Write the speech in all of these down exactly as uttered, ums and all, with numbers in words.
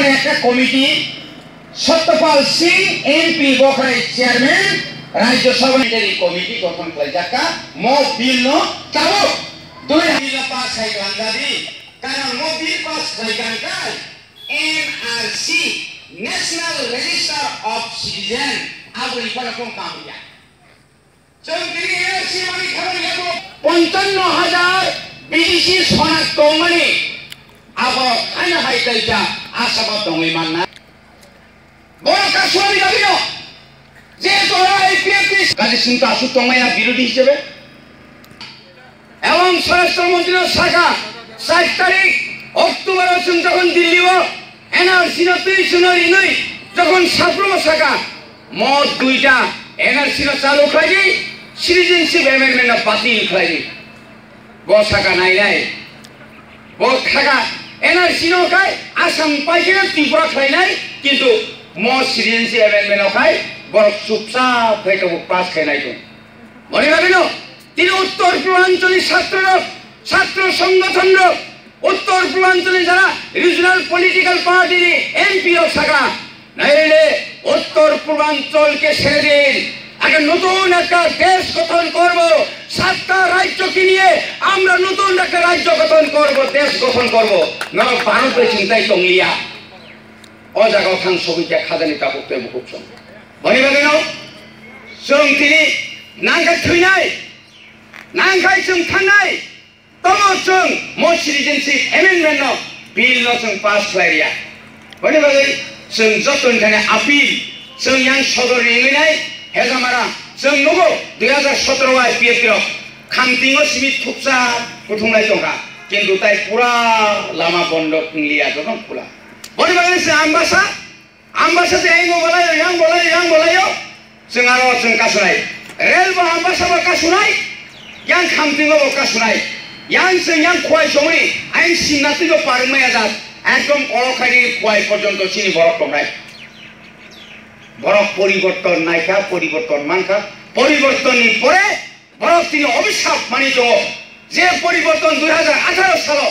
Ekta committee, Satyapal Singh M P Bokhrai chairman, Rajya Sabha Military Committee gothon khlaijak kha, mo bill no tabuk dui bill no pass khai khlai jadi, karon mo bill pass khlai kha khe N R C, National Register of Citizen, abo ni phano kong kam ya. Chwng tini N R C mani khamani yago ponchano hajar B D C sona tongmani abo haino hai kaisa asaba tongwi manna. Borok kaswari dagino je jora A P F T kaji sinta asuk tongmaya birodhi hisabe. Ebong Swarashtra Montri no saka, char tarik October o chwng jokhon Delhi o N R C no twi chwngno rinwi jokhon Sapro saka, mo duita N R C no chalu khlai di, Citizenship Amendment no batil khlai di. Bo saka nai nai. Bo saka N R C no khai Assam paikhe no Tripura khlai nai, kintu mo Citizenship Amendment no khai borok chupchap khai tabuk pass khai nai tong. Boni bagwi no tini Uttor Purbanchal ni chhatro rok, chhatro songgothon rok, Uttor Purbanchal ni jara regional political party ni M P rok saka, naile Uttor Purbanchal ke sere din, agar notun ekta desh gothon korbo, satta rajyo ke niye amra notun ekta rajyo gothon korbo, desh gothon korbo, norok Bharat bai chintai tongliya. O jaga o thang sogwi khe khajani tabuk tei bukhuk song. Boni bagwi no chwng tini nangkhe thwinai, nangkhai chwng thangnai, tomo chwng mo Citizenship Amendment no bill no chwng pass khlai riya. Boni bagwi chwng joto ni thani appeal, chwng yang sodor ni wngwi nai Hejamara, chwng nugo dui hajar sotoro o I P F T rok khamtingo simi thuksa kuthungnai tongkha, kintu tai pura lama bondo wngliya, joto khula. Boni bagwi se Ambasa, Ambasa de aingo bolayo, yang bolayo, yang bolayo. Chwng aro chwng kasunai. Rail bo Ambasa bo kasunai. Yang khamtingo bo kasunai. Yang chwng yang khwai chomri, ain simna twibo parwngmaya jat. Ekdom kolok khaidi khwai porjonto chini borok tongnai. Borok poriborton naikha, poriborton mankha. Poribortonni pore borok tini obisap mani tongo, je poriborton dui hajar atharo salo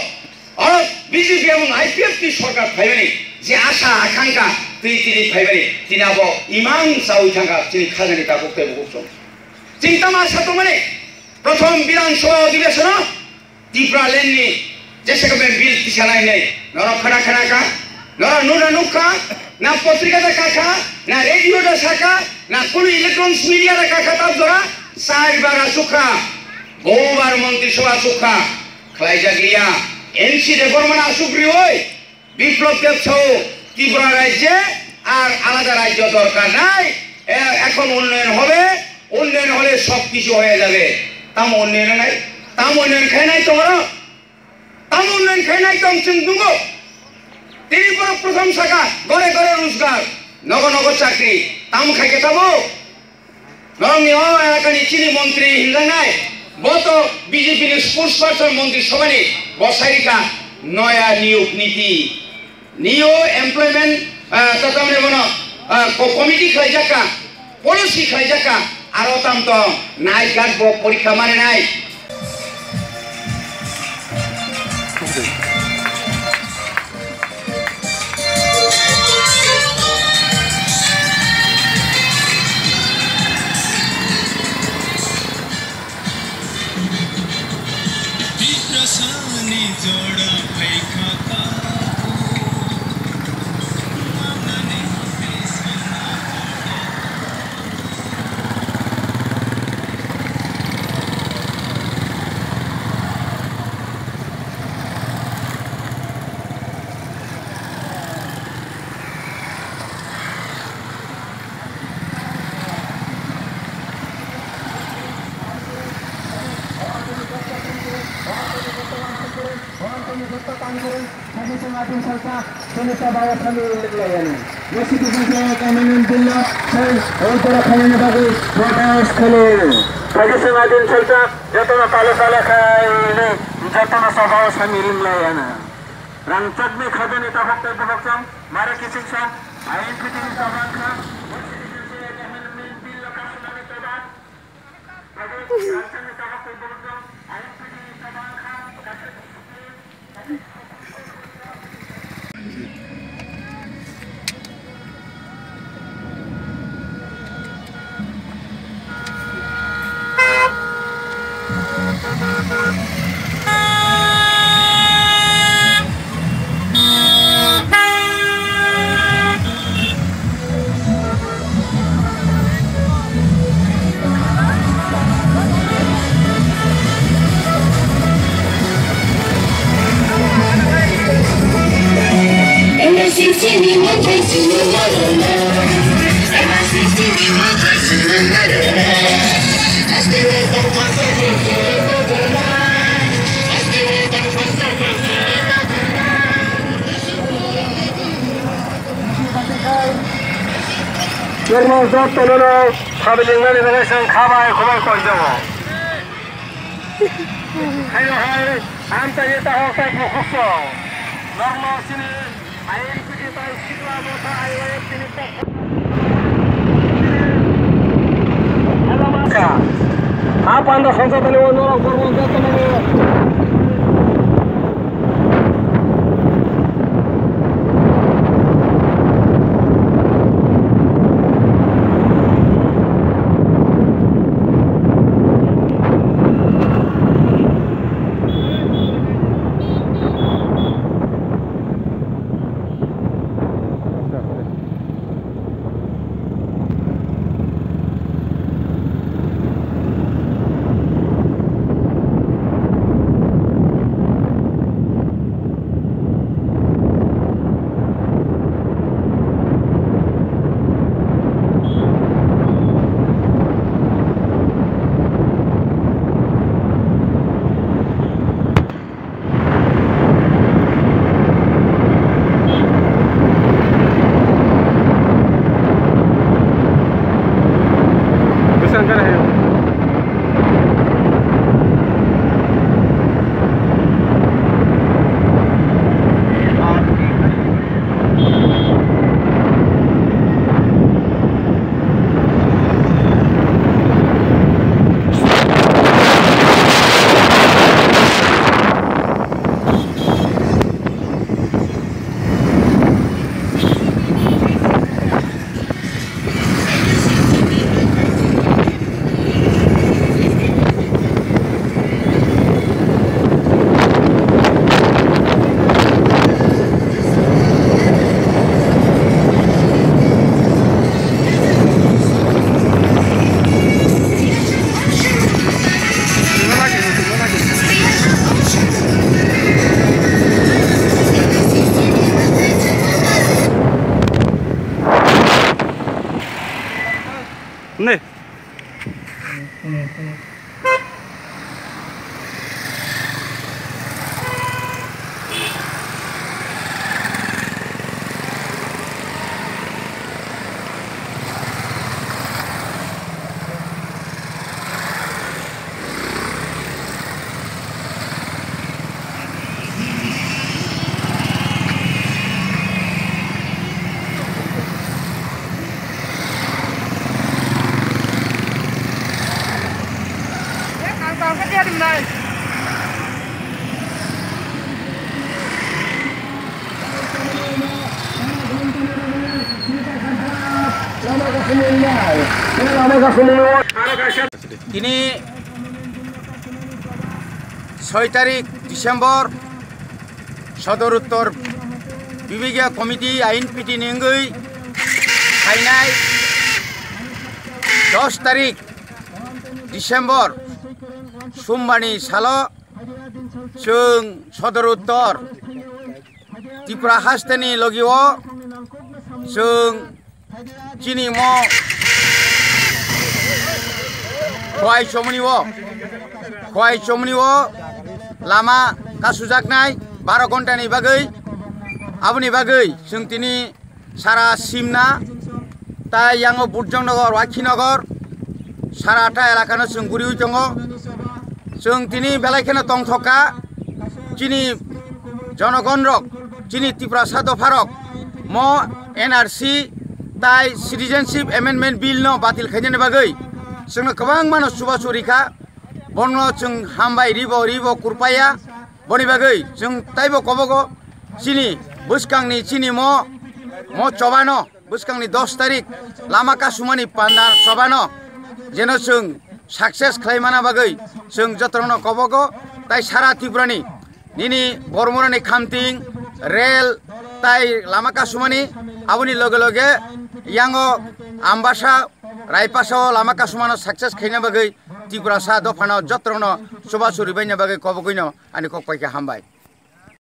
oro B J P ebong I P F T sorkar phaimani, je asa akangkha twi tini phaimani, tini abo imang chawi thangkha chini khajani tabuk tei bukhuk song. Chini tamo asa tongmani, prothom Bidhan Sabha odhibeshon o Tipraland ni jesa khe bill tisalai hinwi norok khana khana kha, norok nuna nukha, na potrika da kakha, na radio da sakha, na kunu electronics media da kakha, tab jora char bar asukha, bohubar montri sabha asukha, khlaijak liya, N C Debbarma no asuk riwi, Biplab Deb sao, Tripura rajye ar alada rajyo dorkar nai, e, ekhon unnoyon hobe, unnoyon hole sob kichu hoye jabe. Tamo unnoyon nai? Tamo unnoyon khainai tongro? Tamo unnoyon khainai tong chwng dungo? Tini borok prothom saka, gore gore rojgar, nogo nogo chakri. Tamo khaikhe tamo? Norokni o elakani chini montri hinjaknai, bo to B J P ni spokesperson montri sabhani, bo sai rikha noya niyog niti, new employment, ah, ta-, tamni bono, ah, ko-, committee khlaijak kha, policy khlaijak kha, aro tam tong nai gat bo porikha manwi nai. Sagi sung adin salsa, sini ta bawa kami layani. Yasi tu sung saya kami nung dilla, sai, oi tera kami ni bagwi protest khali. Sagi sung adin salsa, joto na palo palo khai ni, joto na sabha sami lim layana. Rang chakni khajani tabok tei bubok chang, mara kising sang, ain fitting sabang kha. Norokno jotono no sabai lingnani bagwi chwng kha bai, khubai koi jago. Haino hai amtwi ta hok tai bukhuk song. Norokno chini I N P T tai sikla motha I Y F T ni pokha. Ha panda songsa tani o norok borok jotono. Ne. Tini soi tarik December, Sodor Uttor Bibegya Committee, I N P T ni wngwi phainai dos tarik December, Sumbarni salo chwng Sodor Uttor Tripura hasteni logio chwng chini mo Khowai Chomoni o, Khowai Chomoni o lama kasujaknai baro ghontani bagwi. Aboni bagwi chwng tini sara Simna, tai yango Burjong Nogor, Waikhi Nogor, sara ta elakano chwng guriwi tongo. Chwng tini belai kheno tongthok kha, chini jonogon rok, chini Tiprasa dopha rok mo N R C tai Citizenship Amendment Bill no batil khainani bagwi chwngno kwbangma no chubachu rikha, bono chwng hambai ribo, ribo kurpaiya. Boni bagwi chwng taibo kobogo chini bwskangni chini mo, mo chobano, bwskangni dos tarik lama kasumani panda chobano jeno chwng success khlaimana bagwi chwng jotorokno kobogo, tai sara Tripurani nini Bormorani khamting, rel, tai lama kasumani, aboni loge loge yango Ambasa, Raipasa o lama kasumano success khaina bagwi Tiprasa dophano jotorokno chubachu rwbaina bagwi kobogwino ani kok paikha, hambai.